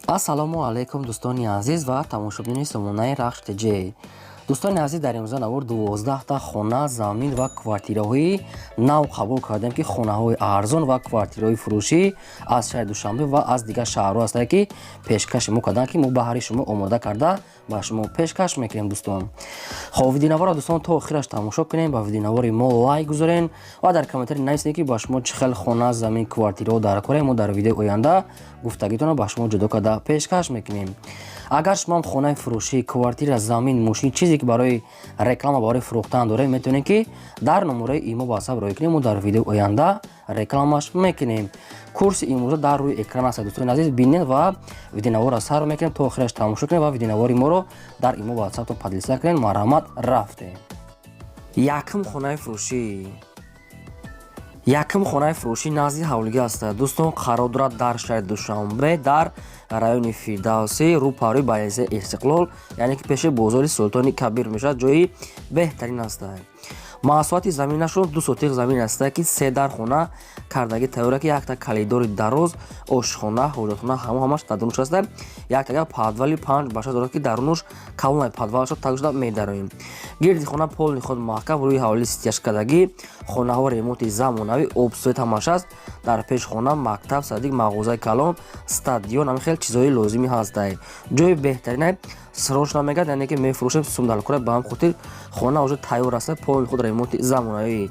Ассалому алайкум, дӯстони азиз ва тамошобинони сомонаи Рахш ТЖ. Дӯстони азиз, дар имрӯза навор 12та хона, замин ва квартираҳои нав қабул кардем, ки хонаҳои арзон ва квартираҳои фурӯшӣ аз шаҳри Душанбе ва аз дигар шаҳрҳо ҳастанд, ки пешкаши мо карданд, ки мо баҳри шумо омода карда ба шумо пешкаш мекунем, дӯстон. Хоб, видеонаворро, дӯстон, то охираш тамошо кунем, ба видеонавори мо лайк гузорен ва дар комментарий нависед, ки ба шумо чӣ хел хона, замин, квартираҳо дар корем. Мо дар видеои оянда гуфтагитонро ба шумо ҷудо карда пешкаш мекунем. Агар шумоам хонаи фурӯшӣ, квартира, замин, мошин, чизе ки барои реклама, барои фурӯхтан доред, метавонед, ки дар номерои имо ватсап роҳӣ кунем, мо дар видеои оянда рекламаш мекунем. Курси имрӯза дар рӯи экран аст, дӯстони азиз, бинед ва видеонаворро сар мекунем, то охираш тамошо кунем ва видеонавори моро дар имо ватсаптон поделиться кунед. Марҳамат, рафтем. Якум хонаи фурӯшӣ. Якум хонаи фурӯшӣ назди ҳавлигӣ аст, дӯстон, қарор дорад дар шаҳри Душанбе, дар райони Фирдавсӣ, рӯпарӯи больницаи Истиқлол, яъне ки пеши бозори Султони Кабир мешавад. Ҷои беҳтарин аст. Масоҳати заминашон 2 сотиқ замин аст, ки се дар хона кардагӣ тайёра, ки якта калидори дароз, ошхона, ҳоҷатхона ҳамо ҳамаш дар дунуш аст. Яктага подвали 5 ба 6 дорад, ки дарунуш калонай, подвалашо таг шуда медароем. Гирди хона полный худ маҳкам, рӯи ҳавлӣ стяжка кардагӣ, хонаҳо ремонти замонавӣ, об, свет ҳамаш аст. Дар пеш хона мактаб, садик, мағозаи калон, стадион, ҳамин хел чизҳои лозимӣ ҳастай. Ҷои беҳтаринай, срочно мегӯяд, яъне ки мефурӯшем, сум дар кора. Ба ҳам хотир хона уже тайёр аст, полный худ ремонти замонавӣ.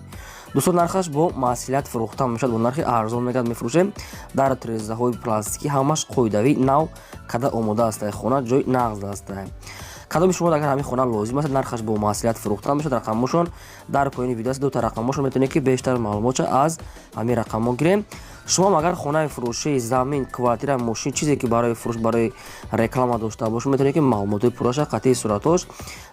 Дӯстон, нархаш бо маслиҳат фурӯхта мешавад, бо нархи арзон мегӯяд мефурӯшем. Дар тирезаҳои пластикӣ ҳамаш қоидавӣ, нав када омода аст, хона ҷои нағз аст. Кадоми шумо агар ҳамин хона лозим аст, нархаш бо маслиҳат фурӯхта мешавад. Рақамҳошон дар поёни видео аст, дута рақамҳошон, метавонед, ки бештар маълумотша аз ҳамин рақамҳо гирем. Шумоам агар хонаи фурӯшӣ, замин, квартира, мошин, чизе ки барои фурӯш, барои реклама дошта бошед, метавонед, ки маълумотҳои пурраша қатъии суратҳош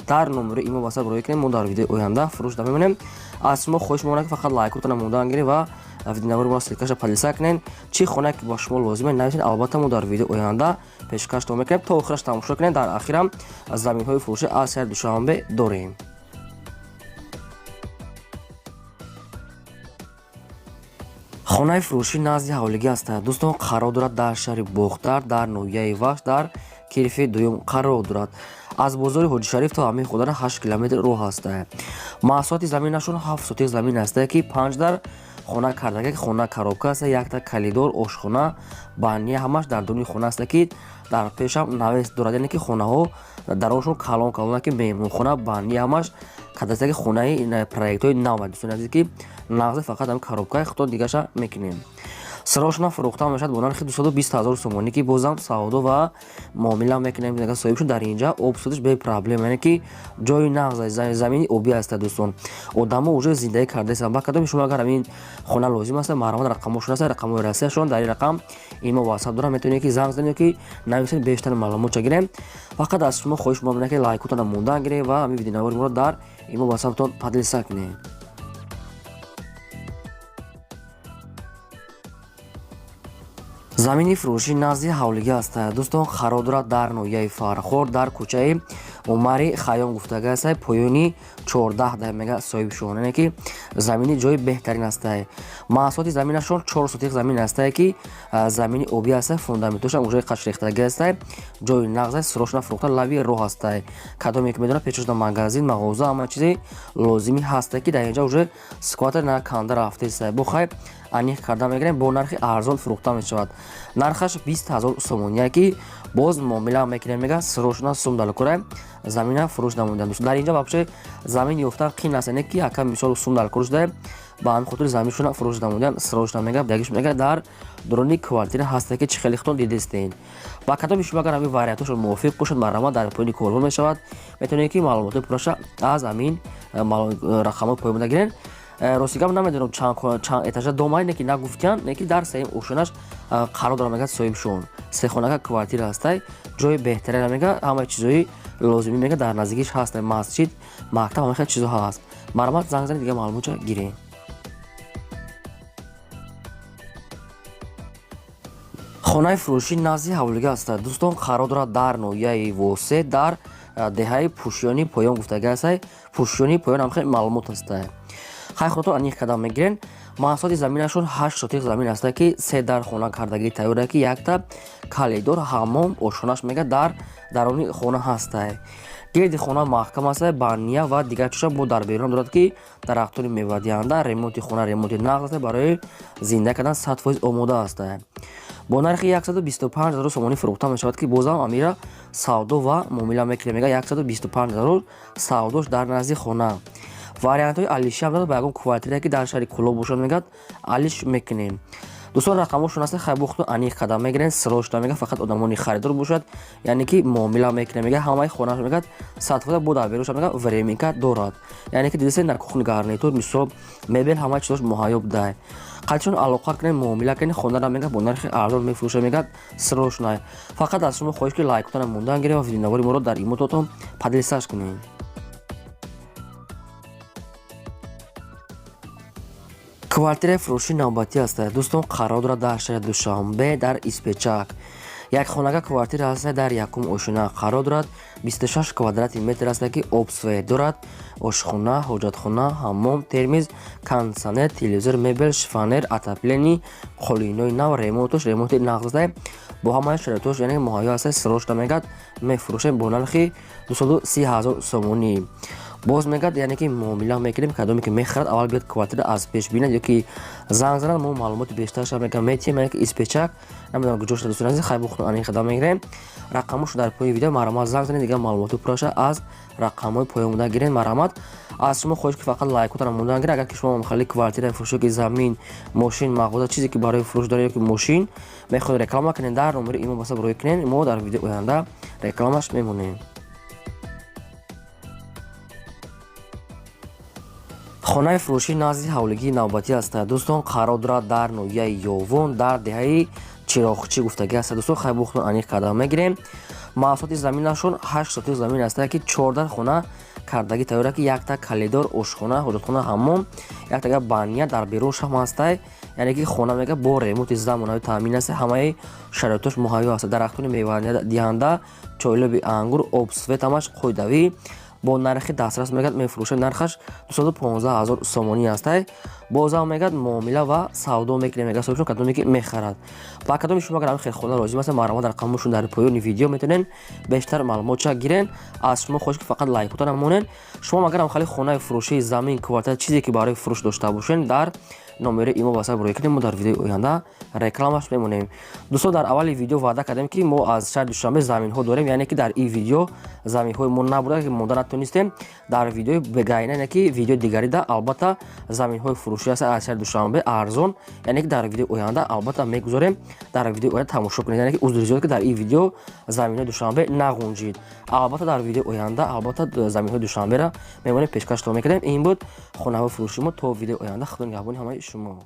дар номери имо ватсап роҳӣ кунем. Мо дар видеои оянда фурӯш да мемонем. Аз шумо хоҳиш мемонам, ки фақат лайкотона мондан гиред ва видеонавори моро ссылкаша поделиться кунед. Чӣ хонае ки ба шумо лозиме, нависед, албатта мо дар видеои оянда пешкаштон мекунем. То охираш тамошо кунед. Дар ахирам заминҳои фурӯшӣ аз шаҳри Душанбе дорем. Хонаи фурӯшӣ назди ҳавлигӣ аст, дӯстон, қарор дорад дар шаҳри Бохтар, дар ноҳияи Вахш, дар кирфи дуюм қарор дорад. Аз бозори Ҳоҷишариф то ҳамин хонара 8 километр роҳ аст. Масоҳати заминашон 7 сотиқ замин аст, ки панҷ дар хона кардага, ки хона коробка аст, якта калидор, ошхона, баня ҳамаш дар дуруни хона аст, ки дар пешам навес дорад, яъне ки хонаҳо дароншон калон калона, ки меҳмонхона, баня ҳамаш кардааст, ки хонаи проектҳои нав, дӯстони азиз, ки нағзе, фақат ҳамин коробкаи худтон дигаша мекунем. Срочно фурӯхта мешавад бо нархи 220 000 сомонӣ, ки бозам савдо ва муомила мекунем. Соҳиб шуд, дар инҷа об судаш бепроблем, яъне ки ҷои нағз, замини обӣ аст, дӯстон, одамо уже зиндагӣ кардаистанд. Ба кадоми шумо агар ҳамин хона лозим аст, марҳамат, рақамҳошон аст, рақамҳои Россияшон, дар ин рақам имо ватсап дорам, метавонед, ки занг занед, ки нависед, бештар маълумотча гирем. Фақат аз шумо хоҳиш мекунам, ки лайкотона мондан гирем ва ҳамин видеонавори моро дар имо ватсаптон поделиться кунед. Замини фурӯшӣ назди ҳавлигӣ аст, дӯстон, қарор дорад дар ноҳияи Фархор, дар кӯчаи Умари Хайём гуфтага аст, поёни 14 да мега соҳибшон, яъне ки замини ҷои беҳтарин аст. Маҳсулоти заминашон 4 сотиқ замин аст, ки замини обӣ аст, фундаментошам уже қашрехтагӣ аст, ҷои нағз, срочно фурӯхта, лаби роҳ аст. Кадоме ки медонад, пешошда магазин, мағоза, ҳама чизи лозимӣ ҳаст, ки дар инҷа уже скватер на канда рафтест. Бо хай, аниқ карда мегирем, бо нархи арзон фурӯхта мешавад. Нархаш 20 000 сомоние, ки боз муомила мекунем, мега срочно сум далкора замина фурӯш намуданд. Дар инҷа вообще замин ёфтан қин аст, яъне ки ака мисол сум далкор шуда, ба ҳамин хотир заминшона фурӯш намуданд. Срочно мега, ягиш мега дар дуруни квартира ҳаста, ки чӣ хеле худтон дидистен. Ба кадоми шумо агар ҳамин вариантҳошон мувофиқ бошад, марҳамат, дар поёни корбон мешавад, метавонед, ки маълумотҳои пурраша аз ҳамин рақамҳои поён гирен. Рости гап, намедонам чанд этажа дома, не ки нагуфтиян, не ки дар сеюм ошёнаш қарор дорам, мега соҳибшон. Сехонака квартира ҳастай, ҷои беҳтарина, мега ҳамаи чизҳои лозимӣ мега дар наздикиш ҳаст, масҷид, мактаб, ҳама хел чизҳо ҳаст. Марҳамат, занг занед, дига маълумотша гирем. Хонаи фурӯшӣ назди ҳавлигӣ аст, дӯстон, қарор дорад дар ноҳияи Восе, дар деҳаи Пӯшиёни Поён гуфтагӣ ҳастай. Пӯшиёни Поён ҳам хеле маълумот ҳастай. Хай, худатон аниқ карда мегирен. Масоҳати заминашон 8 сотих замин аста, ки се дар хона кардагӣ тайёра, ки якта калидор, ҳаммом, ошхонаш мега дар даруни хона ҳастай. Гирди хона маҳкам аста, баня ва дигар чиза бо дар берун дорад, ки дарахтони мевадиҳанда. Ремонти хона ремонти нағз аста, барои зинда кардан 100% омода аста. Бо нархи 125 000 сомонӣ фурӯхта мешавад, ки бозам амира савдо ва муомила мекунем. Мега 125 000 савдош дар назди хона. Вариантҳои алишиам дорад, ба ягон квартира, ки дар шаҳри Кӯлоб бошад, мегӯяд, алиш мекунем. Дӯстон, рақамошон аста, хай бохту аниқ када мегирен. Срочно мега, фақат одамони харидор бошад, яъне ки муомила мекунем. Мега ҳамаи хонааш мегӯяд 100% бо дар берунша мега временка дорад, яъне ки дидисе на кухни гарнитур, мисол, мебел, ҳамаи чизош муҳайё будай. Қадшон алоқа кунем, муомила кунем. Хонара мега бо нархи арзон мефурӯша, мегӯяд, срочно. Фақат аз шумо хоҳиш, ки лайкотона мондан гирем ва видеонавори моро дар имототон поделиться кунем. Квартираи фурӯшии навбатӣ аст, дӯстон, қарор дорад дар шаҳри Душанбе, дар Испечак. Як хонага квартира аст, дар якум ошина қарор дорад, 26 квадрати метр аст, ки обсвет дорад, ошхона, ҳоҷатхона, ҳаммом, термиз, кондитсионер, телевизор, мебел, шифоньер, отопление, қолинои нав, ремонтош ремонти нағз аст, бо ҳамаи шароитош, яъне муҳайё аст. Срочно мегӯяд мефурӯшем бо нархи 230 000 сомонӣ. Боз мегӯяд, яъне ки муомила мекунем. Кадоме ки мехарад, аввал биёд, квартира аз пеш бинад ё ки занг занад, мо маълумоти бештарша мега метиҳем. Яъне ки Испечак, намедонам куҷо шуда, дӯстони азиз, хай бухтун аниқ қадам мегирем. Рақамошо дар поёни видео, марҳамат, занг занед, дигар маълумоти пурраша аз рақамҳои поён буда гирен. Марҳамат, аз шумо хоҳиш, ки фақат лайкотара мондан гиред. Агар ки шумо махалли квартираи фурӯшо, ки замин, мошин, мағоза, чизе ки барои фурӯш доред ё ки мошин мехоҳед реклама кунед, дар номери имо баса рӯй кунед, мо дар видеои оянда рекламаш мемонем. Хонаи фурӯшии назди ҳавлигии навбатӣ аст, дӯстон, қарор дорад дар ноҳияи Ёвон, дар деҳаи Чироғчӣ гуфтагӣ аст. Дӯстон, хай бухтун аниқ карда мегирем. Масоҳати заминашон 8 сотих замин аст, ки 14 хона кардагӣ тайёра, ки якта калидор, ошхона, ҳоҷатхона, ҳаммом, яктага баня дар берун шам ҳастай. Яъне ки хона мега бо ремонти замонави таъмин аст, ҳамаи шароитош муҳайё аст, дарахтони мевадиҳанда, чойлоби ангур, об, свет, ҳамаш қоидавӣ. Бо нархи дастрас мегӯяд мефурӯшад, нархаш 215 000 сомонӣ астай. Бозам мегӯяд муомила ва савдо мекунем, мегӯяд соҳибшон, кадоме ки мехарад. Ба кадоми шумо агар ҳамин хел хона лозим аст, марҳамат, рақамошон дар поёни видео, метавонед бештар маълумотша гирен. Аз шумо хоҳиш, ки фақат лайкотара монед. Шумо агар ҳам хали хонаи фурӯшии, замин, квартира, чизе ки барои фурӯш дошта бошед, дар номери имо васап рӯй кунем, мо дар видеои оянда рекламаш мемонем. Дӯстон, дар аввали видео ваъда кардем, ки мо аз шаҳри Душанбе заминҳо дорем, яъне ки дар ин видео заминҳои мо набуда, ки монда натонистем. Дар видеои бегайна, яъне ки видеои дигарида, албатта заминҳои фурӯшӣ аст аз шаҳри Душанбе арзон, яъне ки дар видеои оянда албатта мегузорем, дар видеои оянда тамошо кунед. Яъне ки узри зиёд, ки дар ин видео заминҳои Душанбе нағунҷид. Албатта дар видеои оянда албатта заминҳои Душанберо мемонем, пешкаштон мекунем. Ин буд хонаҳои фурӯши мо. То видеои оянда, худо нигаҳбони ҳамаи шумо.